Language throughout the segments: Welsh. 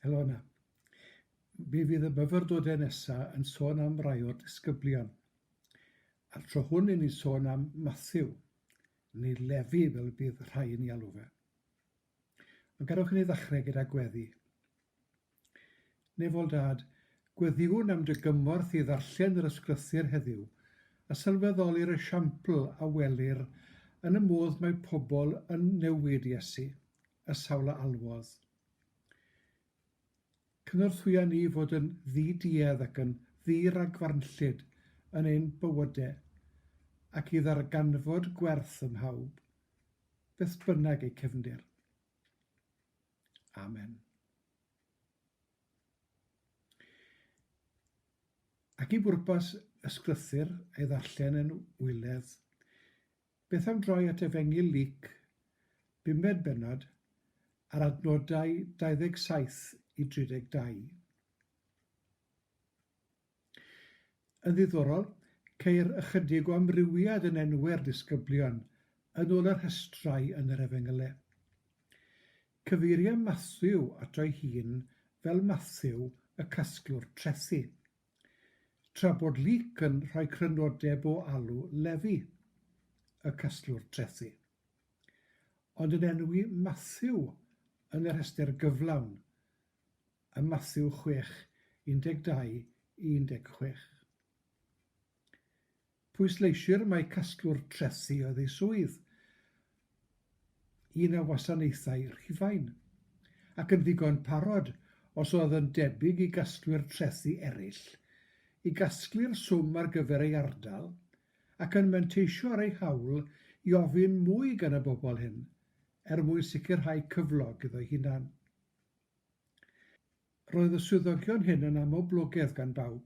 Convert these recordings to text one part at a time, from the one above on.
Helo yna. Mi fydd y myfyrdodau nesaf yn sôn am rai o'r disgyblion. A'r tro hwn i ni'n sôn am Matthew, neu Lefi fel y bydd rhai yn ei alw fe. Ond gadewch i ni ddechrau gyda gweddi. Nefol Dad, gweddïwn am dy gymorth i ddarllen yr Ysgrythur heddiw a sylweddoli'r esiampl a welir yn y modd mae pobl yn newid Iesu, y sawl a alwodd. Cynorthwya ni i fod yn ddi-duedd ac yn ddi-ragfarnllyd yn ein bywydau ac i ddarganfod gwerth ym mhawb, beth bynnag eu cefndir. Amen. Ac i bwrpas ysgrythur ei ddarllen yn wyledd, beth am droi at Efengyl Luc, bumed bennod, a'r adnodau 27 i 32. Yn ddiddorol, ceir ychydig o amrywiad yn enwau'r disgyblion yn ôl y rhestrau yn yr Efengylau. Cyfeiria Mathew ato'i hun fel Mathew y casglwr trethi, tra bod Luc yn rhoi crynodeb o alw Lefi, y casglwr trethi, ond yn enwi Mathew yn y rhestr gyflawn ym Mathew 6, 12 i 16. Pwysleisir mai casglwr trethi oedd ei swydd, un a wasanaethai Rhufain, ac yn ddigon parod, os oedd yn debyg i gasglwyr trethi eraill, i gasglu'r swm ar gyfer ei ardal, ac yn manteisio ar ei hawl i ofyn mwy gan y bobl hyn, er mwyn sicrhau cyflog iddo'i hunan. Roedd y swyddogion hyn yn amhoblogaidd gan bawb,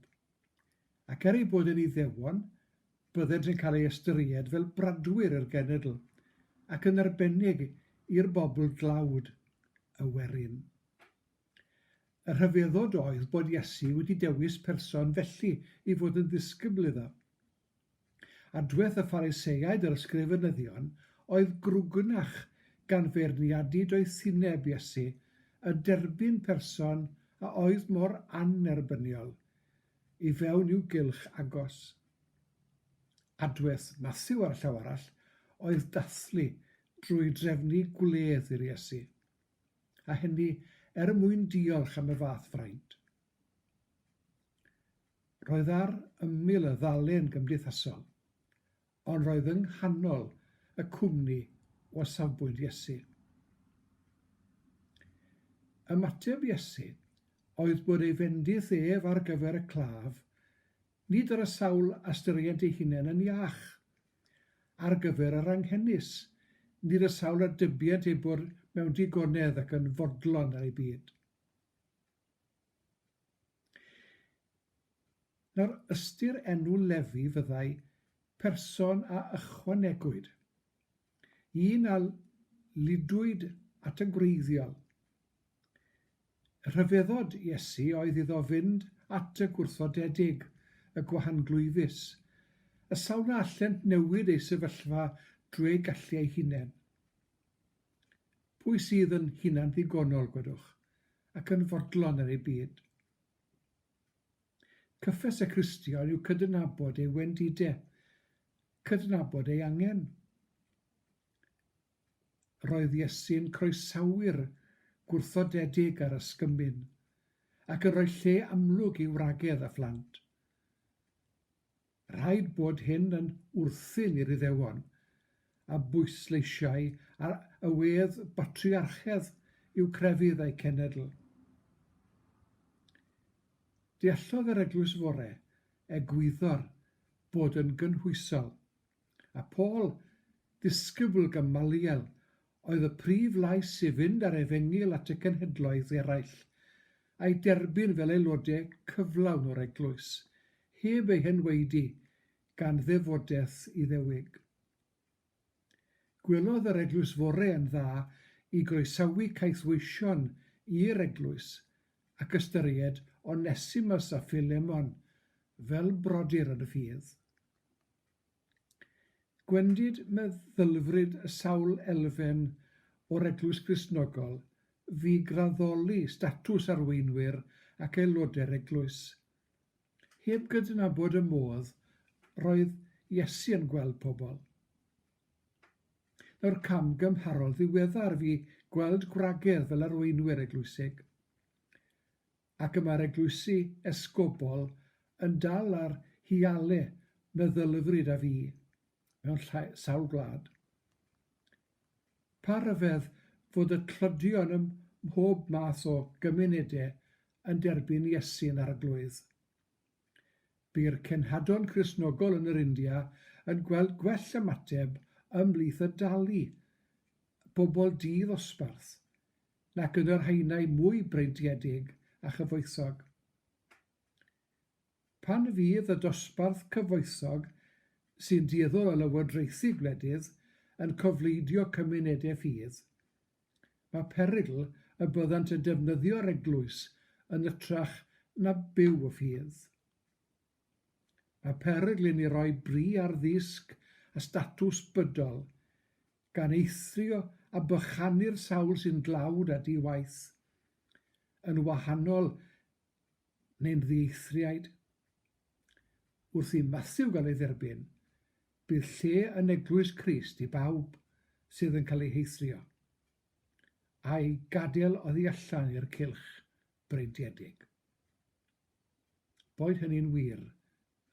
ac er eu bod yn Iddewon, byddent yn cael eu ystyried fel bradwyr i'r genedl, ac yn arbennig i'r bobl dlawd, y werin. Y rhyfeddod oedd bod Iesu wedi dewis person felly i fod yn ddisgybl iddo. Adwaith y Phariseaid a'r ysgrifenyddion oedd grwgnach gan feirniadu doethineb Iesu a derbyn person a oedd mor annerbyniol i fewn i'w gylch agos. Adwaith Mathew ar y llaw arall oedd dathlu drwy drefnu gwledd i'r Iesu, a hynny er mwyn diolch am y fath fraint. Roedd ar ymyl y ddalen gymdeithasol, ond roedd yng nghanol y cwmni o safbwynt Iesu. Ymateb Iesu oedd bod ei fendith ef ar gyfer y claf, nid ar y sawl ystyrient eu hunain yn iach, ar gyfer yr anghenus, nid y sawl a dybient eu bod mewn digonedd ac yn fodlon ar eu byd. Nawr, ystyr enw Lefi fyddai person a ychwanegwyd, un a ludwyd at y gwreiddiol. Y rhyfeddod Iesu oedd iddo fynd at y gwrthodedig, y gwahanglwyfus, y sawl na allent newid eu sefyllfa drwy eu gallu eu hunain. Pwy sydd yn hunan-ddigonol, gwedwch, ac yn fodlon ar ei byd? Cyffes y Cristion yw cydnabod ei wendide, cydnabod ei angen. Roedd Iesu'n croesawu'r gwrthodedig a'r ysgymun, ac yn rhoi lle amlwg i wragedd a phlant. Rhaid bod hyn yn wrthun i'r Iddewon, a bwysleisiai ar y wedd batriarchedd i'w crefydd a'u cenedl. Deallodd yr Eglwys Fore egwyddor bod yn gynhwysol, a Paul, ddisgybl Gamaliel, oedd y prif lais i fynd â'r efengyl at y cenhedloedd eraill, a'u derbyn fel aelodau cyflawn o'r eglwys, heb eu henwaedu gan ddefodaeth Iddewig. Gwelodd yr Eglwys Fore yn dda i groesawu caethweision i'r eglwys ac ystyried Onesimus a Philemon fel brodyr yn y ffydd. Gwendid meddylfryd y sawl elfen o'r Eglwys Gristnogol fu graddoli statws arweinwyr ac aelodau'r eglwys. Heb gydnabod y modd roedd Iesu yn gweld pobl. Nawr cam gymharol ddiweddar fu gweld gwragedd fel arweinwyr eglwysig. Ac y mae'r eglwysi esgobol yn dal ar hiale meddylfryd a fu mewn sawl gwlad. Pa ryfedd fod y tlodion ym mhob math o gymunedau yn derbyn Iesu'n Arglwydd? Bu'r cenhadon Cristnogol yn yr India yn gweld gwell ymateb ymhlith y Dali, bobl di-ddosbarth, nac yn yr haenau mwy breintiedig a chyfoethog. Pan fydd y dosbarth cyfoethog sy'n dueddol o lywodraethu gwledydd yn cofleidio cymunedau ffydd, mae perygl y byddant yn defnyddio'r eglwys yn hytrach na byw y ffydd. Mae perygl i ni roi bri ar ddisg a statws bydol gan eithrio a bychanu'r sawl sy'n dlawd a di-waith, yn wahanol neu'n ddieithriaid. Wrth i Mathew gael ei dderbyn, bydd lle yn eglwys Crist i bawb sydd yn cael eu heithrio, a'u gadael oddi allan i'r cylch breintiedig. Boed hynny'n wir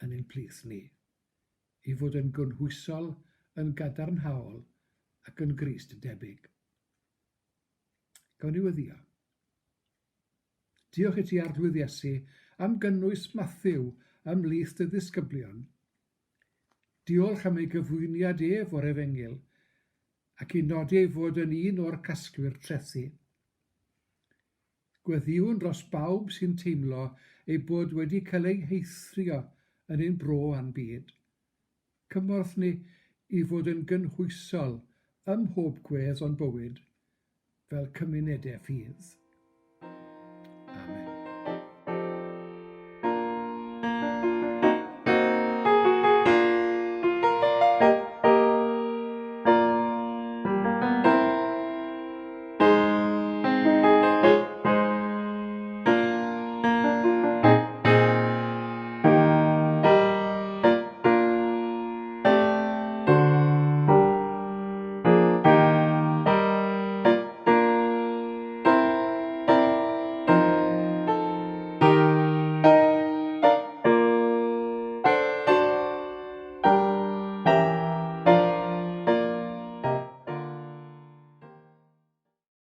yn ein plith ni. I fod yn gynhwysol, yn gadarnhaol ac yn Grist debyg. Gawn ni weddïo. Diolch i ti, Arglwydd Iesu, am gynnwys Mathew ymhlith dy ddisgyblion. Diolch am ei gyflwyniad ef o'r Efengyl, ac i nodi ei fod yn un o'r casglwyr trethi. Gweddïwn dros bawb sy'n teimlo eu bod wedi cael eu heithrio yn ein bro a'n byd. Cymorth ni i fod yn gynhwysol ym mhob gwedd o'n bywyd fel cymunedau ffydd.